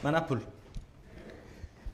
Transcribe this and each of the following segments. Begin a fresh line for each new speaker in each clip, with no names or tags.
Mana pul.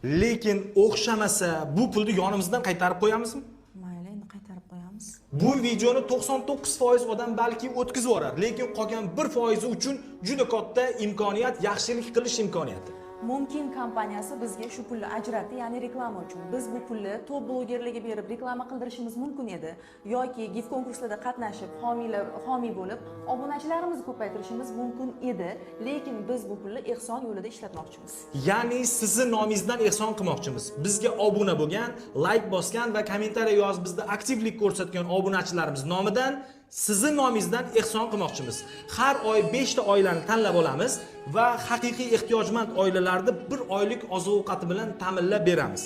Lekin o'xshamasa, bu pulni yonimizdan qaytarib qo'yamizmi?
Mayli, endi qaytarib qo'yamiz.
Bu videoni 99% odam balki o'tkazib yuborar, lekin qolgan 1% uchun juda katta imkoniyat, yaxshilik qilish imkoniyati.
Mumkin kompaniyasi bizga shu pulni ajratdi, ya'ni reklama uchun. Biz bu pulni top blogerlarga berib reklama qildirishimiz mumkin edi yoki gift konkurslarda qatnashib, homiylar homiy bo'lib, obunachilarimizni ko'paytirishimiz mumkin edi, lekin biz bu pulni ehson yo'lida ishlatmoqchimiz.
Ya'ni sizni nomingizdan ehson qilmoqchimiz. Bizga obuna bo'lgan, layk bosgan va kommentariya yozib bizda aktivlik ko'rsatgan obunachilarimiz nomidan, sizni nomingizdan ehson qilmoqchimiz. Har oy 5 ta oilani tanlab olamiz va haqiqiy ehtiyojmand oilalarni bir oylik oziq-ovqati bilan ta'minlab beramiz.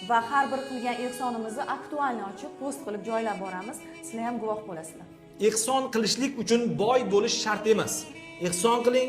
Va har bir qilgan ehsonimizni актуальный ochib, post qilib joylab boramiz. Sizlar ham guvoh bo'lasizlar.
Ehson qilishlik uchun boy bo'lish shart emas. Ehson qiling,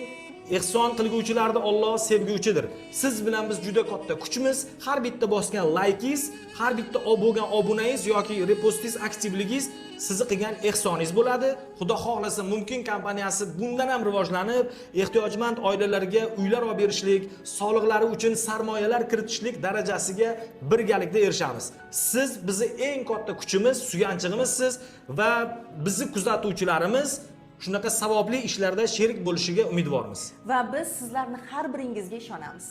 ehson qilguvchilarni Alloh sevguvchidir. Siz bilan biz juda katta kuchmiz. Har bitta bosgan laykingiz, har bitta bo'lgan obunangiz yoki repostingiz, aktivligingiz sizni qilgan ehsoningiz bo'ladi. Xudo xohlasa, Mumkin kompaniyasi bundan ham rivojlanib, ehtiyojmand oilalarga uylar olib berishlik, soliqlari uchun sarmoyalar kiritishlik darajasiga birgalikda erishamiz. Siz bizni eng katta kuchimiz, suyanchig'imizsiz va bizni kuzatuvchilarimiz shunaqa savobli ishlarda sherik bo'lishiga umidvormiz.
Va biz sizlarni har biringizga ishonamiz.